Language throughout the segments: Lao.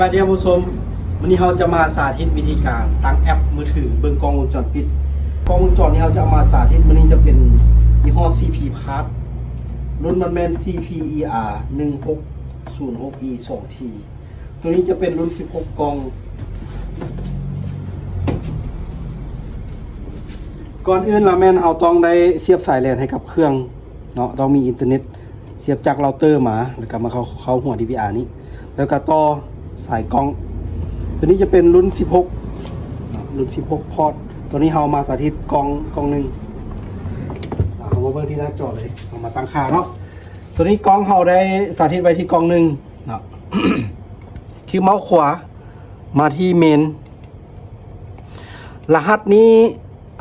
ສະບາຍດີທ່ານຜູ້ຊົມ, ມື້ນີ້ເຮົາຈະມາສາທິດວິທີການຕັ້ງແອັບມືຖືເບິ່ງກ້ອງວົງຈອນປິດ. ກ້ອງວົງຈອນທີ່ເຮົາຈະເອົາມາສາທິດມື້ນີ້ຈະເປັນຍີ່ຫໍ້ ຊີ ພີ ພາສ ລຸ້ນມັນແມ່ນ ຊີ ພີ ອີ ອາ ໜຶ່ງຫົກສູນຫົກອີ ສອງທີ. ໂຕນີ້ຈະເປັນລຸ້ນສິບຫົກກ້ອງ. ກ່ອນອື່ນລະແມ່ນເຮົາຕ້ອງໄດ້ສຽບສາຍແລນໃຫ້ກັບເຄື່ອງເນາະ, ຕ້ອງມີອິນເຕີເນັດ ສຽບຈາກເຣົາເຕີມາ ແລ້ວກໍມາເຂົ້າ ເຂົ້າຫົວ ດີ ວີ ອາ ນີ້ ແລ້ວກໍຕໍ່ສາຍກ້ອງ. ໂຕນີ້ຈະເປັນລຸ້ນສິບຫົກເນາະ, ລຸ້ນສິບຫົກພອດ. ໂຕນີ້ເຮົາມາສາທິດກ້ອງ ກ້ອງໜຶ່ງ. ອາ ເຮົາມາເບິ່ງທີ່ໜ້າຈໍເລີຍ, ເຮົາມາຕັ້ງຄ່າເນາະ. ໂຕນີ້ກ້ອງເຮົາໄດ້ສາທິດໄວ້ທີ່ກ້ອງໜຶ່ງເນາະ. ຄລິກເມົາຂວາມາທີ່ເມນ. ລະຫັດນີ້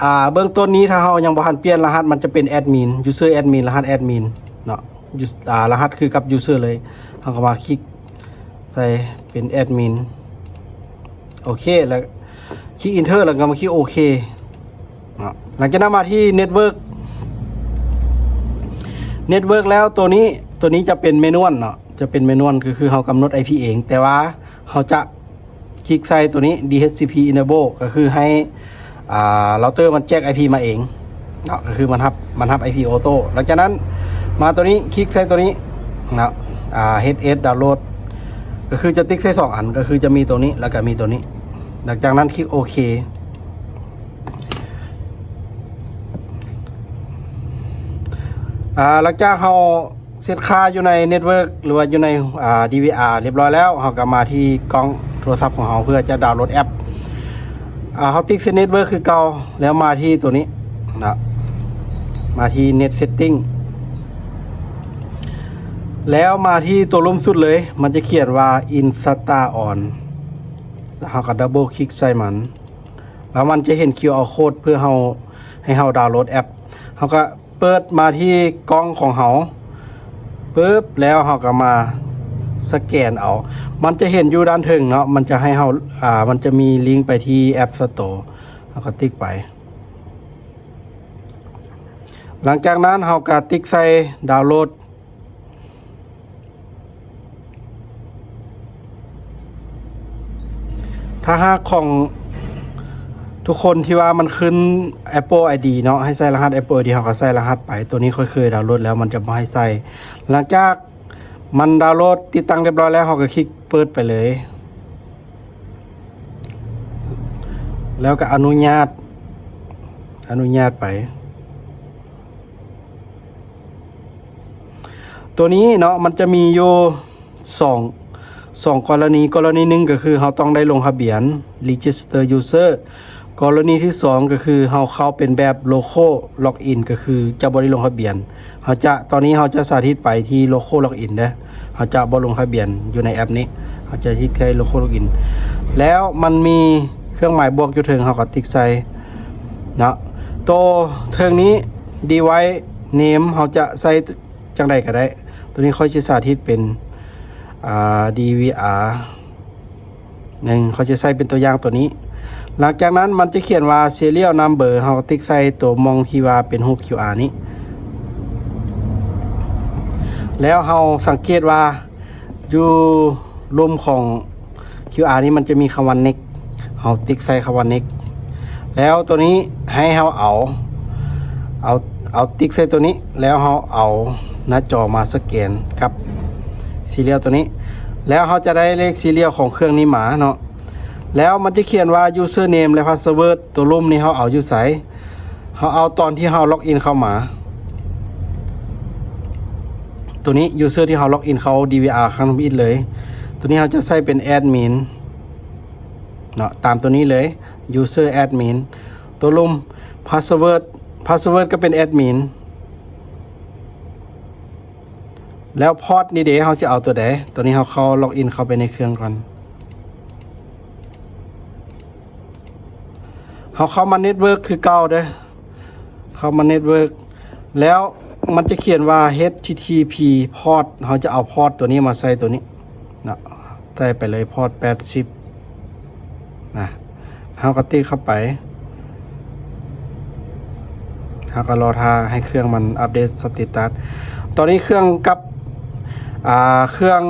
ອາ ເບື້ອງຕົ້ນນີ້ ຖ້າເຮົາຍັງບໍ່ທັນປ່ຽນລະຫັດ ມັນຈະເປັນແອັດມິນ ຢູເຊີແອັດມິນ ລະຫັດແອັດມິນເນາະ. ຢູ ອາ ລະຫັດຄືກັບຢູເຊີເລີຍ. ເຮົາກໍມາຄລິກໃສ່ເປັນແອັດມິນ. ໂອເຄ ແລ້ວຄລິກເອັນເທີ ແລ້ວກໍມາຄລິກໂອເຄເນາະ. ຫຼັງຈາກນັ້ນມາທີ່ເນັດເວີກ ເນັດເວີກແລ້ວ ໂຕນີ້ ໂຕນີ້ຈະເປັນແມນວນເນາະ, ຈະເປັນແມນວນ ກໍຄືເຮົາກຳນົດໄອພີເອງ ແຕ່ວ່າເຮົາຈະ ຄລິກໃສ່ໂຕນີ້ ດີເອັດຊີພີ ເອເນເບິນ ກໍຄືໃຫ້ ອາ ເຣົາເຕີມັນແຈກໄອພີມາເອງເນາະ, ກໍຄືມັນຮັບ ມັນຮັບໄອພີໂອໂຕ້. ຫຼັງຈາກນັ້ນມາໂຕນີ້ ຄລິກໃສ່ໂຕນີ້ເນາະ ອາ ເຮັດເອັສ ດາວໂຫຼດ ກໍຄືຈະຕິກໃສ່ສອງອັນ ກໍຄືຈະມີໂຕນີ້ ແລ້ວກໍມີໂຕນີ້. ຫຼັງຈາກນັ້ນຄລິກໂອເຄ. ອາ ຫຼັງຈາກເຮົາ ເຊັດຄ່າຢູ່ໃນເນັດເວີກ ຫຼືວ່າຢູ່ໃນ ອາ ດີ ວີ ອາ ລຽບຮ້ອຍແລ້ວ, ເຮົາກໍມາທີ່ກ້ອງໂທລະສັບຂອງເຮົາເພື່ອຈະດາວໂຫຼດແອັບ. ອາ ເຮົາຕິກໃສ່ເນັດເວີກຄືເກົ່າ ແລ້ວມາທີ່ໂຕນີ້ເນາະ, ມາທີ່ເນັດເຊັດຕິ້ງ ແລ້ວມາທີ່ໂຕລຸ່ມສຸດເລີຍ, ມັນຈະຂຽນວ່າ ອິນສະຕາອອນ ແລ້ວເຮົາກໍດັບເບິນຄລິກໃສ່ມັນ ແລ້ວມັນຈະເຫັນຄິວອາໂຄດເພື່ອເຮົາ ໃຫ້ເຮົາດາວໂຫຼດແອັບ. ເຮົາກໍ ເປີດມາທີ່ກ້ອງຂອງເຮົາປຶບ ແລ້ວເຮົາກໍມາສະແກນເອົາ. ມັນຈະເຫັນຢູ່ດ້ານເທິງເນາະ, ມັນຈະໃຫ້ເຮົາ ອາ ມັນຈະມີລິ້ງໄປທີ່ແອັບສະໂຕ, ເຮົາກໍຕິກໄປ. ຫຼັງຈາກນັ້ນເຮົາກໍຕິກໃສ່ດາວໂຫຼດ. ຖ້າຫາກຂອງທຸກຄົນທີ່ວ່າມັນຂຶ້ນ Apple ໄອ ດີ ເນາະ, ໃຫ້ໃສ່ລະຫັດ Apple ໄອ ດີ ເຮົາກໍໃສ່ລະຫັດໄປ. ໂຕນີ້ຂ້ອຍເຄີຍດາວໂຫຼດແລ້ວ ມັນຈະບໍ່ໃຫ້ໃສ່. ຫຼັງຈາກມັນດາວໂຫຼດຕິດຕັ້ງຮຽບຮ້ອຍແລ້ວ ເຮົາກໍຄລິກເປີດໄປເລີຍ ແລ້ວກໍອະນຸຍາດ ອະນຸຍາດໄປ. ໂຕນີ້ເນາະ ມັນຈະມີຢູ່ສອງ ສອງກໍລະນີ. ກໍລະນີໜຶ່ງກໍຄືເຮົາຕ້ອງໄດ້ລົງທະບຽນ Register User. ກໍລະນີທີສອງກໍຄືເຮົາເຂົ້າເປັນແບບ Local Login ກໍຄືຈະບໍ່ໄດ້ລົງທະບຽນ. ເຮົາຈະ ຕອນນີ້ເຮົາຈະສາທິດໄປທີ່ Local Login ເດີ້. ເຮົາຈະບໍ່ລົງທະບຽນຢູ່ໃນແອັບນີ້, ເຮົາຈະຄລິກໃສ່ Local Login ແລ້ວມັນມີເຄື່ອງໝາຍບວກຢູ່ເທິງ, ເຮົາກໍຕິກໃສ່ເນາະ. ໂຕເທິງນີ້ Device Name ເຮົາຈະໃສ່ຈັ່ງໃດກໍໄດ້. ໂຕນີ້ຂ້ອຍຊິສາທິດເປັນ ອາ ດີ ວີ ອາ ໜຶ່ງ ຂ້ອຍຈະໃສ່ເປັນຕົວຢ່າງຕົວນີ້. ຫຼັງຈາກນັ້ນມັນຈະຂຽນວ່າ Serial Number ເຮົາກໍຕິກໃສ່ຕົວໝ່ອງທີ່ວ່າເປັນຮູບ QR ນີ້ ແລ້ວເຮົາສັງເກດວ່າຢູ່ລຸ່ມຂອງ QR ນີ້ມັນຈະມີຄຳວ່າ Next ເຮົາຕິກໃສ່ຄຳວ່າ Next ແລ້ວໂຕນີ້ໃຫ້ເຮົາເອົາ ເອົາ ເອົາຕິກໃສ່ໂຕນີ້ ແລ້ວເຮົາເອົາໜ້າຈໍມາສະແກນກັບ Serial ໂຕນີ້ ແລ້ວເຮົາຈະໄດ້ເລກ Serial ຂອງເຄື່ອງນີ້ມາເນາະ. ແລ້ວມັນຈະຂຽນວ່າ Username ແລະ Password ໂຕລຸ່ມນີ້ເຮົາເອົາຢູ່ໃສ? ເຮົາເອົາຕອນທີ່ເຮົາ Login ເຂົ້າມາ. ໂຕນີ້ User ທີ່ເຮົາ Login ເຂົ້າ DVR ຄັ້ງທຳອິດເລີຍ. ໂຕນີ້ເຮົາຈະໃສ່ເປັນ Admin ເນາະ, ຕາມໂຕນີ້ເລີຍ User Admin. ໂຕລຸ່ມ Password Password ກໍເປັນ Admin. ແລ້ວ Port ນີ້ເດ ເຮົາຊິເອົາຕົວໃດ? ຕອນນີ້ເຮົາເຂົ້າ Login ເຂົ້າໄປໃນເຄື່ອງກ່ອນ. ເຮົາເຂົ້າມາ Network ຄືເກົ່າເດີ້, ເຂົ້າມາ Network ແລ້ວມັນຈະຂຽນວ່າ HTTP Port ເຮົາຈະເອົາ Port ຕົວນີ້ມາໃສ່ຕົວນີ້ເນາະ, ໃສ່ໄປເລີຍ Port ແປດສິບນະ. ເຮົາກໍຕິກເຂົ້າໄປ, ເຮົາກໍລໍຖ້າໃຫ້ເຄື່ອງມັນອັບເດດ status. ຕອນນີ້ເຄື່ອງກັບ ອ່າ ເຄື່ອງ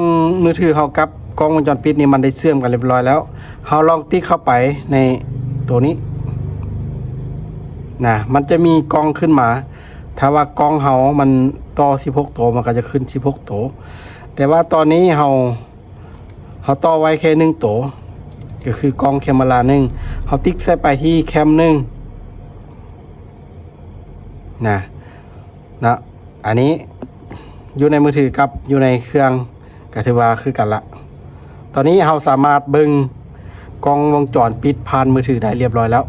ມືຖືເຮົາກັບ ກ້ອງວົງຈອນປິດນີ້ມັນໄດ້ເຊື່ອມກັນຮຽບຮ້ອຍແລ້ວ. ເຮົາລອງຕິກເຂົ້າໄປໃນໂຕນີ້ນະ, ມັນຈະມີກ້ອງຂຶ້ນມາ. ຖ້າວ່າກ້ອງເຮົາມັນຕໍ່ສິບຫົກໂຕ ມັນກໍຈະຂຶ້ນສິບຫົກໂຕ. ແຕ່ວ່າຕອນນີ້ເຮົາ ເຮົາຕໍ່ໄວ້ແຄ່ໜຶ່ງໂຕ ກໍຄືກ້ອງແຄມເມລາໜຶ່ງ. ເຮົາຕິກໃສ່ໄປທີ່ແຄມໜຶ່ງນະ ເນາະ. ອັນນີ້ຢູ່ໃນມືຖືກັບຢູ່ໃນເຄື່ອງ ກໍຖືວ່າຄືກັນລະ. ຕອນນີ້ເຮົາສາມາດເບິ່ງກ້ອງວົງຈອນປິດຜ່ານມືຖືໄດ້ຮຽບຮ້ອຍແລ້ວ.